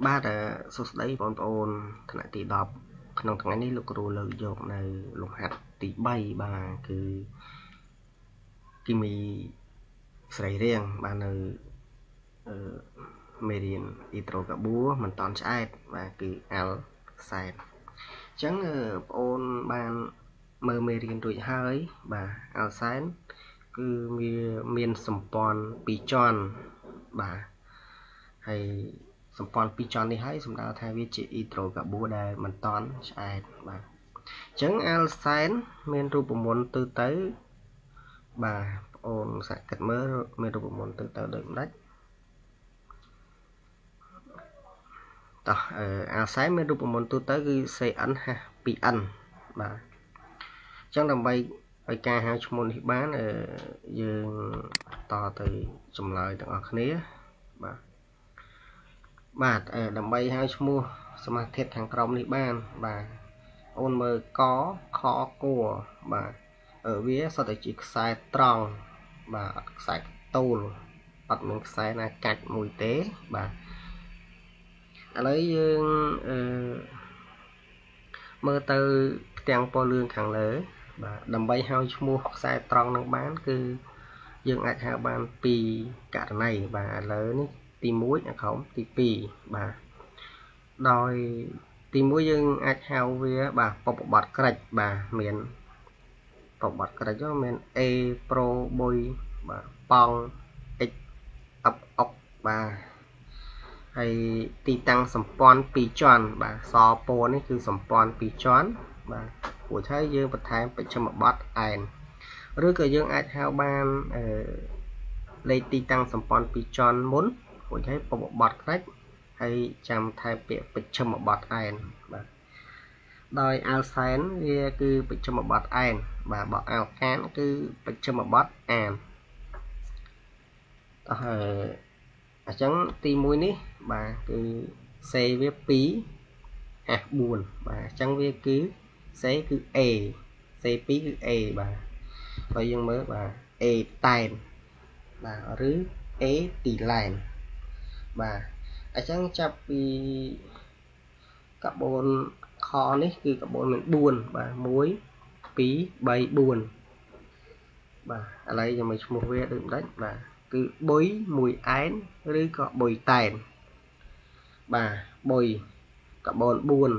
បាទសួស្តីបងប្អូនថ្នាក់ទី10ក្នុងថ្ងៃនេះលោកគ្រូលើកយកនៅលំហាត់ទី3បាទគឺគីមីសរីរាង្គបាទនៅមេរៀនអ៊ីត្រូកាបួមិនតន់ឆ្អែតបាទគឺអាល់សែនអញ្ចឹងបងប្អូនបានមើលមេរៀនរួចហើយបាទអាល់សែនគឺវាមានសម្ព័ន្ធពីរជាន់បាទហើយសម្ព័ន្ធពីរជាន់នេះហើយសំដៅថាវាជាអ៊ីត្រូកាបួដែលមិនតន់ឆ្អែតបាទអញ្ចឹងអាល់សែនមានរូបមន្តទូទៅបាទបងអូនសាកគិតមើលមានរូបមន្តទូទៅដូចម្ដេចតោះអាល់សែនមានរូបមន្តទូទៅគឺ CnH2n បាទអញ្ចឹងដើម្បីឲ្យការហៅឈ្មោះនេះបានយើងតទៅចម្លើយទាំងអស់គ្នាបាទបាទដើម្បីហៅឈ្មោះសមាធិខាងក្រោមនេះបានបាទអូនមើលកខគបាទវាសុទ្ធតែជាខ្សែត្រង់បាទអត់ខ្សែតូលអត់មានខ្សែណាកាច់មួយទេបាទឥឡូវយើងមើលទៅផ្ទាំងពណ៌លឿងខាងលើបាទដើម្បីហៅឈ្មោះខ្សែត្រង់នឹងបានគឺយើងអាចហៅបានពីរករណីបាទឥឡូវនេះទី1អាក្រោមទី2បាទដោយទី1យើងអាចហៅវាបាទបបបត់ក្រិចបាទមានបបត់ក្រិចមាន A Pro បុយបាទប៉ង់ X F អុកបាទហើយទីតាំងសម្ព័ន្ធពីរជាន់បាទសពណ៌នេះគឺសម្ព័ន្ធពីរជាន់បាទរួចហើយយើងបន្ថែមបច្ចិមបត្តិ n ឬក៏យើងអាចហៅបានលេខទីតាំងសម្ព័ន្ធពីរជាន់មុនរួចហើយបបបត់ក្រិចហើយចាំថែមពាក្យបច្ចិមបត្តិ n បាទដោយអាល់សែនវាគឺបច្ចិមបត្តិ n បាទបើអាល់កានគឺបច្ចិមបត្តិអានតោះអញ្ចឹងទី1នេះបាទគឺ C វា2 H4 បាទអញ្ចឹងវាគឺ C គឺ A C2 គឺ A បាទបើយើងមើលបាទ A តែនបាទឬ A ទីឡែនបាទអញ្ចឹងចាប់ពីកាបូនខនេះគឺកាបូនមាន4បាទ1 2 3 4បាទឥឡូវយើងមើលឈ្មោះវាដូចម្ដេចបាទគឺបុយមួយអែនឬក៏បុយតែនបាទបុយកាបូន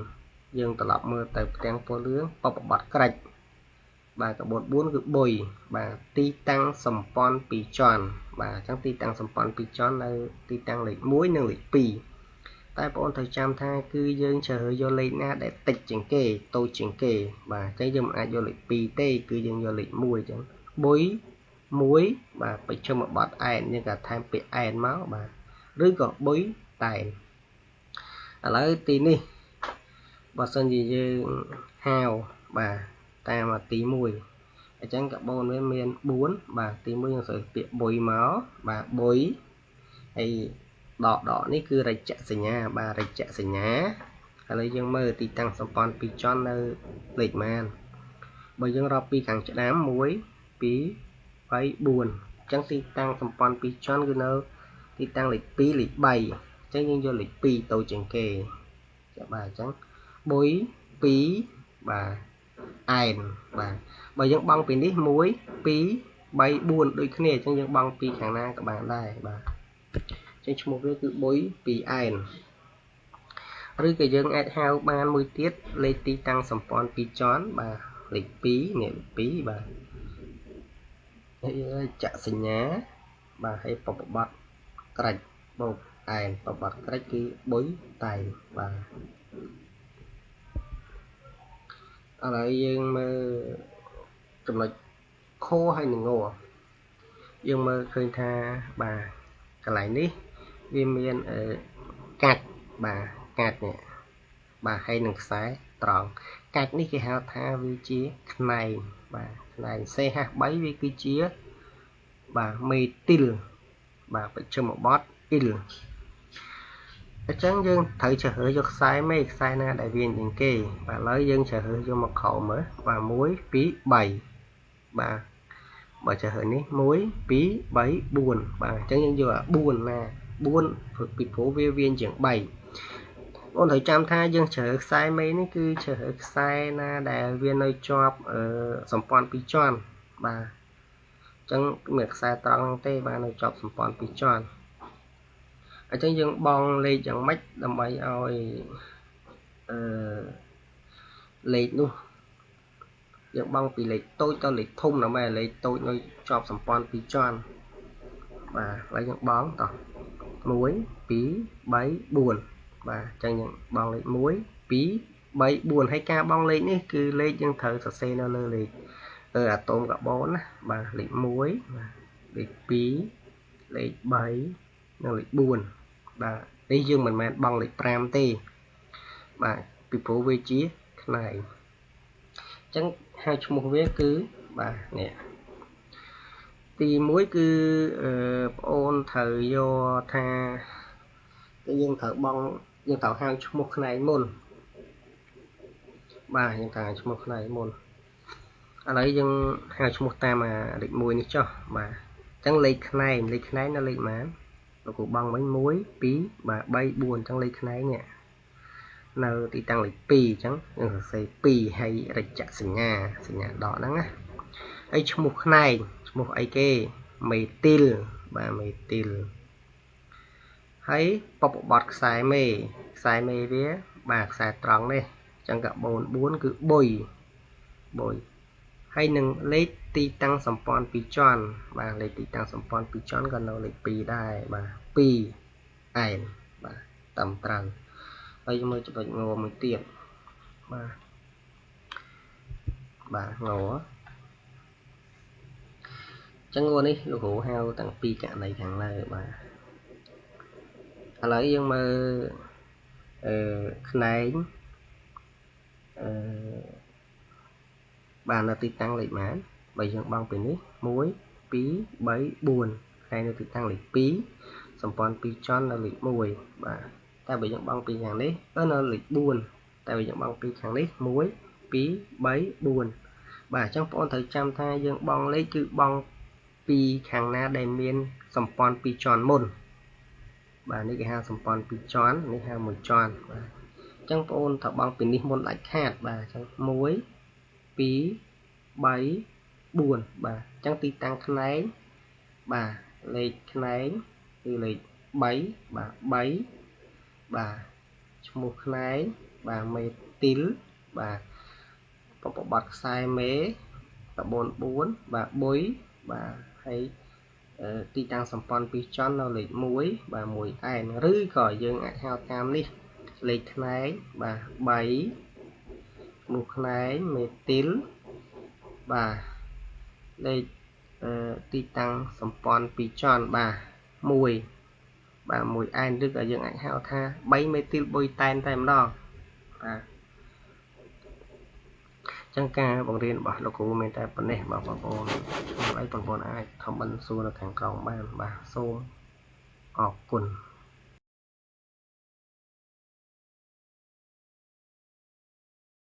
4យើងត្រឡប់មើលទៅផ្ទាំងពណ៌លឿងបបបត់ក្រិចបាទកាបូន4គឺបុយបាទទីតាំងសម្ព័ន្ធពីរជាន់បាទអញ្ចឹងទីតាំងសម្ព័ន្ធពីរជាន់នៅទីតាំងលេខ1និងលេខ2តែបងប្អូនត្រូវចាំថាគឺយើងជ្រើសរើសយកលេខណាដែលតិចជាងគេតូចជាងគេបាទអញ្ចឹងយើងមិនអាចយកលេខ2ទេគឺយើងយកលេខ1អញ្ចឹងបុយ1បាទបច្ចិមបត្តិអែនយើងក៏ថែមពាក្យអែនមកបាទឬក៏បុយតែនឥឡូវទីនេះបើសិនជាយើងហៅបាទតាមទី1អញ្ចឹងកាបូនវាមាន4បាទទី1យើងស្រួយពាក្យបុយមកបាទបុយហើយដកដកនេះគឺរចសញ្ញាបាទរចសញ្ញាឥឡូវយើងមើលទីតាំងសម្ព័ន្ធពីរជាន់នៅលេខប៉ុន្មានបើយើងរាប់ពីខាងឆ្ដាំ1 2 3 4អញ្ចឹងទីតាំងសម្ព័ន្ធពីរជាន់គឺនៅទីតាំងលេខ2លេខ3អញ្ចឹងយើងយកលេខ2តូចជាងគេចាបាទអញ្ចឹងបុយ2បាទអែនបាទបើយើងបង់ពីនេះ1 2 3 4ដូចគ្នាអញ្ចឹងយើងបង់ពីខាងណាក៏បានដែរបាទអញ្ចឹងឈ្មោះវាគឺបុយ2អែនឬក៏យើងអាចហៅបានមួយទៀតលេខទីតាំងសម្ព័ន្ធពីរជាន់បាទលេខ2នេះលេខ2បាទហើយចាក់សញ្ញាបាទហើយបបបត់ក្រិចបូកអែនបបត់ក្រិចគឺបុយតែបាទឥឡូវយើងមើលចំណុចខហើយនឹងងយើងមើលឃើញថាបាទកន្លែងនេះវាមានកាច់បាទកាច់នេះបាទហើយនឹងខ្សែត្រង់កាច់នេះគេហៅថាវាជាខ្នែងបាទខ្នែង CH3 វាគឺជាបាទមេទីលបាទបច្ចិមបត្តិអ៊ីលអញ្ចឹងយើងត្រូវជ្រើសរើសយកខ្សែមេខ្សែណាដែលវាជាងគេបាទឥឡូវយើងជ្រើសរើសយកមកក្រោមមើលបាទ1 2 3បាទបើជ្រើសរើសនេះ1 2 3 4បាទអញ្ចឹងយើងយកអា4ណា 4ពីព្រោះវាវាជាង3បងត្រូវចាំថាយើងជ្រើខ្សែមេនេះគឺជ្រើខ្សែណាដែលវានៅជាប់សម្ព័ន្ធពីរជាន់បាទអញ្ចឹងមានខ្សែត្រង់ទេបាទនៅជាប់សម្ព័ន្ធពីរជាន់អញ្ចឹងយើងបងលេខយ៉ាងម៉េចដើម្បីឲ្យលេខនោះយើងបងពីលេខតូចទៅលេខធំដើម្បីឲ្យលេខតូចនៅជាប់សម្ព័ន្ធពីរជាន់បាទហើយយើងបងតោះ1 2 3 4បាទអញ្ចឹងយើងបងលេខ1 2 3 4ហើយការបងលេខនេះគឺលេខយើងត្រូវសរសេរនៅលើលេខអាតូមកាបូនណាបាទលេខ1បាទលេខ2លេខ3និងលេខ4បាទនេះយើងមិនមែនបងលេខ5ទេបាទពីព្រោះវាជាខ្នែងអញ្ចឹងហៅឈ្មោះវាគឺបាទនេះទី1គឺប្អូនត្រូវយកថាយើងត្រូវបងយើងត្រូវហៅឈ្មោះខ្នែងមុនបាទយើងត្រូវហៅឈ្មោះខ្នែងមុនឥឡូវយើងហៅឈ្មោះតាមលេខ1នេះចុះបាទអញ្ចឹងលេខខ្នែងលេខខ្នែងនៅលេខប៉ុន្មានលោកគ្រូបងវិញ1 2បាទ3 4អញ្ចឹងលេខខ្នែងនេះនៅទីតាំងលេខ2អញ្ចឹងយើងសរសេរ2ហើយរចសញ្ញាសញ្ញាដកហ្នឹងណាហើយឈ្មោះខ្នែងឈ្មោះអីគេមេទីលបាទមេទីលហើយបបបត់ខ្សែមេខ្សែមេវាបាទខ្សែត្រង់នេះអញ្ចឹងកាបូន4គឺបុយបុយហើយនឹងលេខទីតាំងសម្ព័ន្ធពីរជាន់បាទលេខទីតាំងសម្ព័ន្ធពីរជាន់ក៏នៅលេខ2ដែរបាទ2អែនបាទតាមត្រូវហើយមើលចំណុចងមួយទៀតបាទបាទងចឹងងនេះលោកគ្រូហៅតាំងពីករណីខាងលើបាទឥឡូវយើងមើលខ្នែងបាទនៅទីតាំងលេខប៉ុន្មានបើយើងបងពីនេះ1 2 3 4ខ្នែងនៅទីតាំងលេខ2សម្ព័ន្ធ2ជាន់នៅលេខ1បាទតែបើយើងបងពីខាងនេះនៅលេខ4តែបើយើងបងពីខាងនេះ1 2 3 4បាទអញ្ចឹងបងប្អូនត្រូវចាំថាយើងបងលេខគឺបងពីខាងណាដែលមានសម្ព័ន្ធពីរជាន់មុនបាទនេះគេហៅសម្ព័ន្ធពីរជាន់នេះហៅមួយជាន់បាទអញ្ចឹងបងប្អូនត្រូវបងពីនេះមុនដាច់ខាតបាទអញ្ចឹង1 2 3 4បាទអញ្ចឹងទីតាំងខ្នែងបាទលេខខ្នែងគឺលេខ3បាទ3បាទឈ្មោះខ្នែងបាទមេទីលបាទបបបត់ខ្សែមេកាបូន4បាទបុយបាទហើយទីតាំងសម្ព័ន្ធពីរជាន់នៅលេខ1បាទ1អែនឬក៏យើងអាចហៅតាមនេះលេខខ្នែងបាទ3ឈ្មោះខ្នែងមេទីលបាទលេខទីតាំងសម្ព័ន្ធពីរជាន់បាទ1បាទ1អែនឬក៏យើងអាចហៅថា3មេទីលបុយតែនតែម្ដងបាទចឹងការបង្រៀនរបស់លោកគ្រូមានតែប៉ុណ្ណេះបងប្អូនឆ្ងល់អីបងប្អូនអាច comment សួរនៅខាងក្រោមបានបាទសូមអរគុណ។